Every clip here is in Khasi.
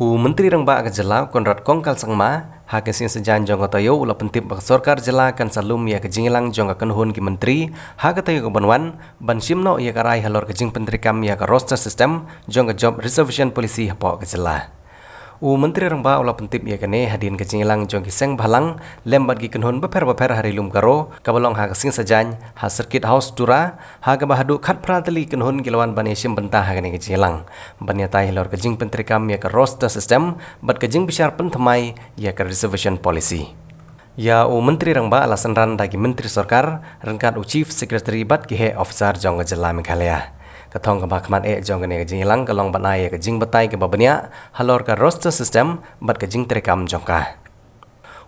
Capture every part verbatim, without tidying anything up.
U Myntri Rangbah ka jylla Conrad Kongkal Sangma ha ka sngi Saitjaiñ jong ka taïew u la pyntip ba ka sorkar jylla kan sa lum ïa ka jingïalang jong ka kynhun ki myntri ha ka taïew kaban wan ban shim noh ïa ka rai halor ka jingpyntreikam ïa ka roster system jong ka job reservation policy hapoh ka jylla. U Myntri Rangbah u la pyntip ïa kane hadien ka jingïalang jong ki seng bhalang lem bad ki kynhun bapher bapher ha Ri Lum Garo kaba long ha ka sngi Saitjaiñ ha Circuit House Tura, ha kaba haduh khatphra tylli ki kynhun ki la wan ban ïashim bynta ha kane ka jingïalang ban ïatai halor ka jingpyntreikam ïa ka roster system bad ka jingbishar pynthymmai ïa ka reservation policy. Ïa u Myntri Rangbah la synran da ki myntri sorkar ryngkat u Chief Secretary bad ki heh officer jong ka jylla Meghalaya. Ka thong kaba khmat eh jong kane ka jingïalang ka long ban ai ïa ka jingbatai kaba bniah halor ka roster system bad ka jingtreikam jong ka.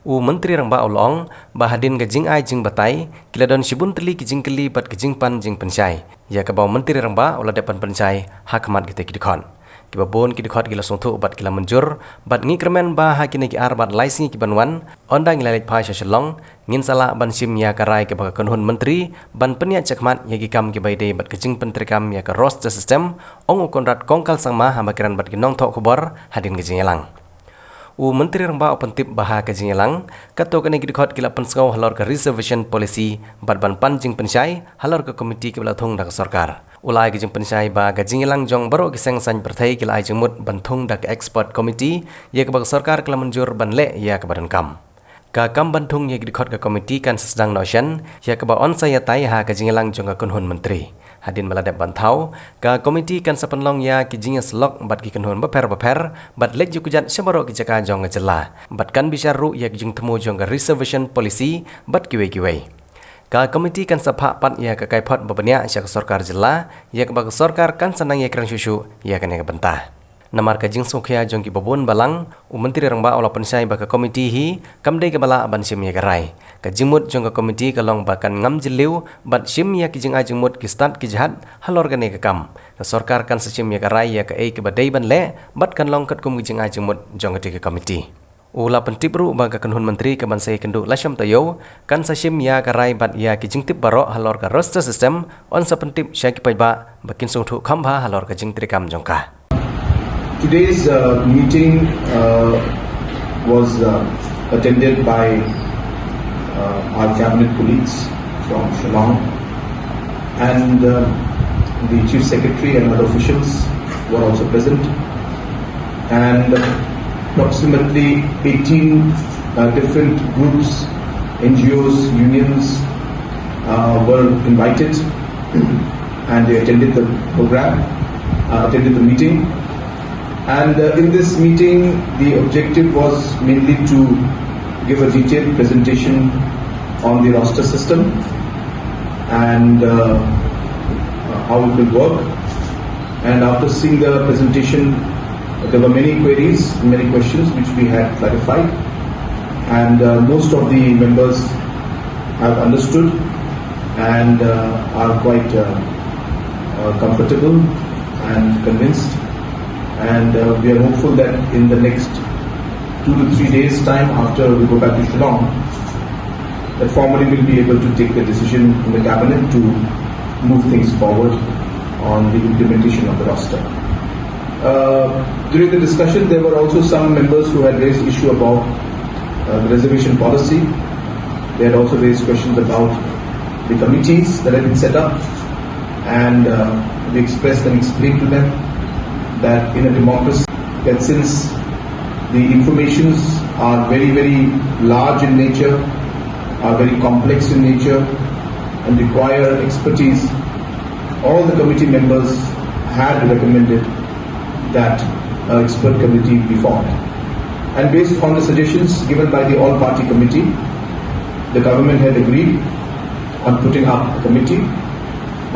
U Myntri Rangbah u la ong ba hadien ka jingai jingbatai ki la don shibun tylli ki jingkylli bad ka jingpan jingpynshai, ïa kaba u Myntri Rangbah u la dep ban pynshai ha khmat kita ki dkhot. Kiba bun ki dkhot ki la sngewthuh bad ki la mynjur, bad ngi kyrmen ba ha kine ki ar bad lai sngi kiban wan, ynda ngi la leit phai sha Shillong, ngin sa lah ban shim ïa ka rai kaba ka kynhun myntri ban pynïaid shakhmat ïa ki kam kiba ïadei bad ka jingpyntreikam ïa ka roster system, ong u Conrad Kongkal Sangma haba kren bad ki nongthoh khubor hadien ka jingïalang. U Myntri Rangbah u pyntip ba ha ka jingïalang, katto katne ki dkhot ki la pynsngew halor ka reservation policy bad ban pan jingpynshai halor ka komiti kaba la thung da ka sorkar. U la ai ka jingpynshai ba ka jingïalang jong baroh ki seng saiñ pyrthei ki la ai jingmut ban thung da ka expert committee, ïa kaba ka sorkar ka la mynjur ban leh ïa kaba donkam. Ka kam ban thung ïa ki dkhot ka komiti kan sa sdang noh shen, ïa kaba yn sa ïatai ha ka jingïalang jong ka kynhun myntri. Hadien ba la dep ban thaw, ka komiti kan sa pynlong ïa ki jingïasyllok bad ki kynhun bapher bapher bad leit jukjat sha baroh ki jaka jong ka jylla bad kan bishar ruh ïa ki jingthmu jong ka reservation policy bad kiwei kiwei. Ka komiti kan sa phah pat ïa ka kaiphod ba bniah sha ka sorkar jylla, ïa kaba ka sorkar kan sa nang ïakren shuh shuh ïa kane ka bynta. Namar ka jingsngewkhia jong kiba bun balang, u Myntri Rangbah u la pynshai ba ka komiti hi kam dei kaba lah ban shim ïa ka rai. Ka jingmut jong ka komiti ka long ba kan ngam jylliew bad shim ïa ki jingai jingmut ki stad ki jhat halor kane ka kam. Ka sorkar kan sa shim ïa ka rai ïa kaei kaba dei ban leh bad kan long katkum ki jingai jingmut jong kata ka komiti. U la pyntip ruh ba ka kynhun myntri kaban sa ïakynduh lasham taïew kan sa shim ïa ka rai bad ïa ki jingtip baroh halor ka roster system, yn sa pyntip sha ki paidbah ba kin sngewthuh kham bha halor ka jingtreikam jong ka. Today's uh, meeting uh, was uh, attended by uh, our cabinet colleagues from Shillong and uh, the chief secretary and other officials were also present. And approximately eighteen uh, different groups, N G Os, unions uh, were invited and they attended the program, uh, attended the meeting. And uh, in this meeting, the objective was mainly to give a detailed presentation on the roster system and uh, how it will work. And after seeing the presentation, there were many queries, many questions which we had clarified. And uh, most of the members have understood and uh, are quite uh, uh, comfortable and convinced. And uh, we are hopeful that in the next two to three days' time after we go back to Shillong, that formally we'll be able to take the decision in the cabinet to move things forward on the implementation of the roster. Uh, during the discussion, there were also some members who had raised issue about uh, the reservation policy. They had also raised questions about the committees that have been set up, and uh, we expressed and explained to them that in a democracy, that since the informations are very, very large in nature, are very complex in nature, and require expertise, all the committee members had recommended that an expert committee be formed. And based on the suggestions given by the all-party committee, the government had agreed on putting up a committee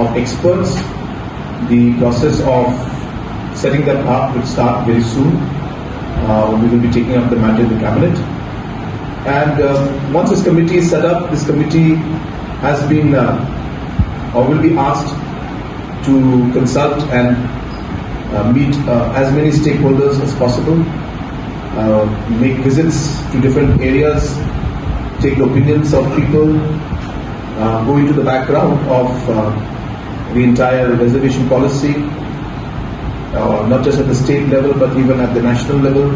of experts. The process of setting them up will start very soon. Uh, we will be taking up the matter in the cabinet. And uh, once this committee is set up, this committee has been uh, or will be asked to consult and uh, meet uh, as many stakeholders as possible, uh, make visits to different areas, take the opinions of people, uh, go into the background of uh, the entire reservation policy, uh, not just at the state level, but even at the national level,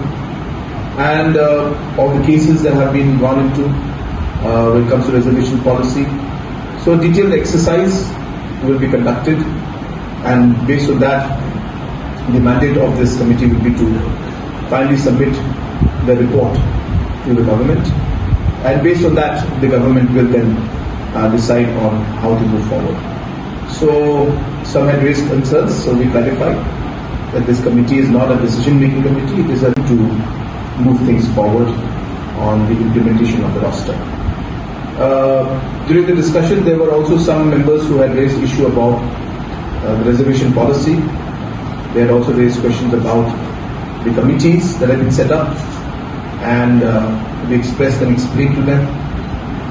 and uh, all the cases that have been gone into uh, when it comes to reservation policy. So, a detailed exercise will be conducted, and based on that, the mandate of this committee will be to finally submit the report to the government, and based on that, the government will then uh, decide on how to move forward. So, some had raised concerns, so we clarified that this committee is not a decision-making committee, it is a to move things forward on the implementation of the roster. Uh, during the discussion, there were also some members who had raised issue about uh, the reservation policy. They had also raised questions about the committees that have been set up, and uh, we expressed and explained to them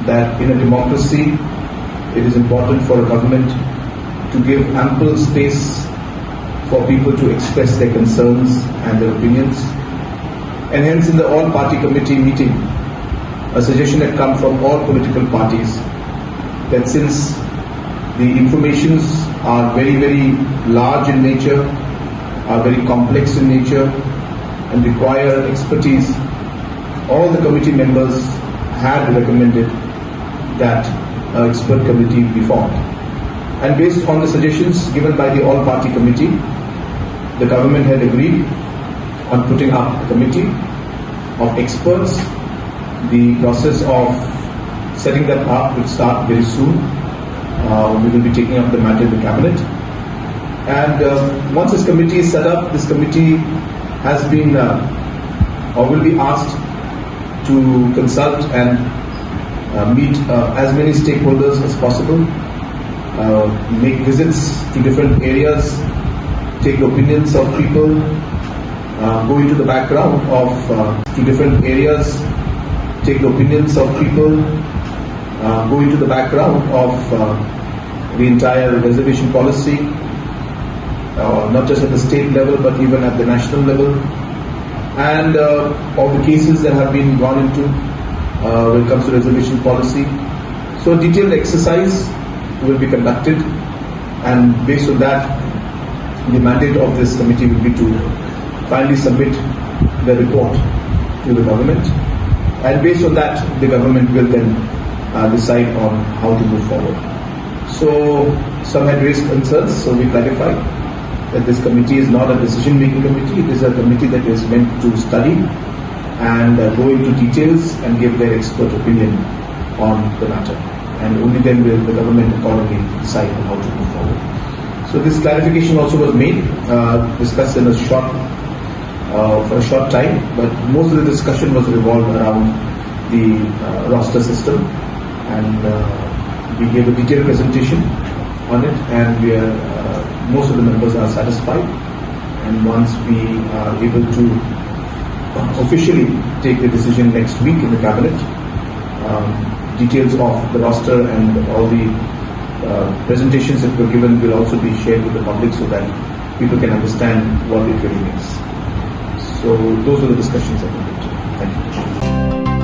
that in a democracy, it is important for a government to give ample space for people to express their concerns and their opinions. And hence, in the all-party committee meeting, a suggestion had come from all political parties that since the informations are very, very large in nature, are very complex in nature, and require expertise, all the committee members had recommended that an expert committee be formed. And based on the suggestions given by the all-party committee, the government had agreed on putting up a committee of experts. The process of setting that up will start very soon. Uh, we will be taking up the matter in the cabinet. And uh, once this committee is set up, this committee has been uh, or will be asked to consult and uh, meet uh, as many stakeholders as possible, uh, make visits to different areas, take the opinions of people, uh, go into the background of uh, to different areas, take the opinions of people, uh, go into the background of uh, the entire reservation policy, uh, not just at the state level, but even at the national level. And uh, all the cases that have been gone into uh, when it comes to reservation policy. So, a detailed exercise will be conducted, and based on that, the mandate of this committee will be to finally submit the report to the government, and based on that, the government will then uh, decide on how to move forward. So, some had raised concerns, so we clarified that this committee is not a decision-making committee. It is a committee that is meant to study and uh, go into details and give their expert opinion on the matter. And only then will the government accordingly decide on how to move forward. So this clarification also was made, uh, discussed in a short, uh, for a short time, but most of the discussion was revolved around the uh, roster system, and uh, we gave a detailed presentation on it, and we are, uh, most of the members are satisfied. And once we are able to officially take the decision next week in the cabinet, um, details of the roster and all the uh, presentations that were given will also be shared with the public so that people can understand what it really means. So those are the discussions that we did. Thank you.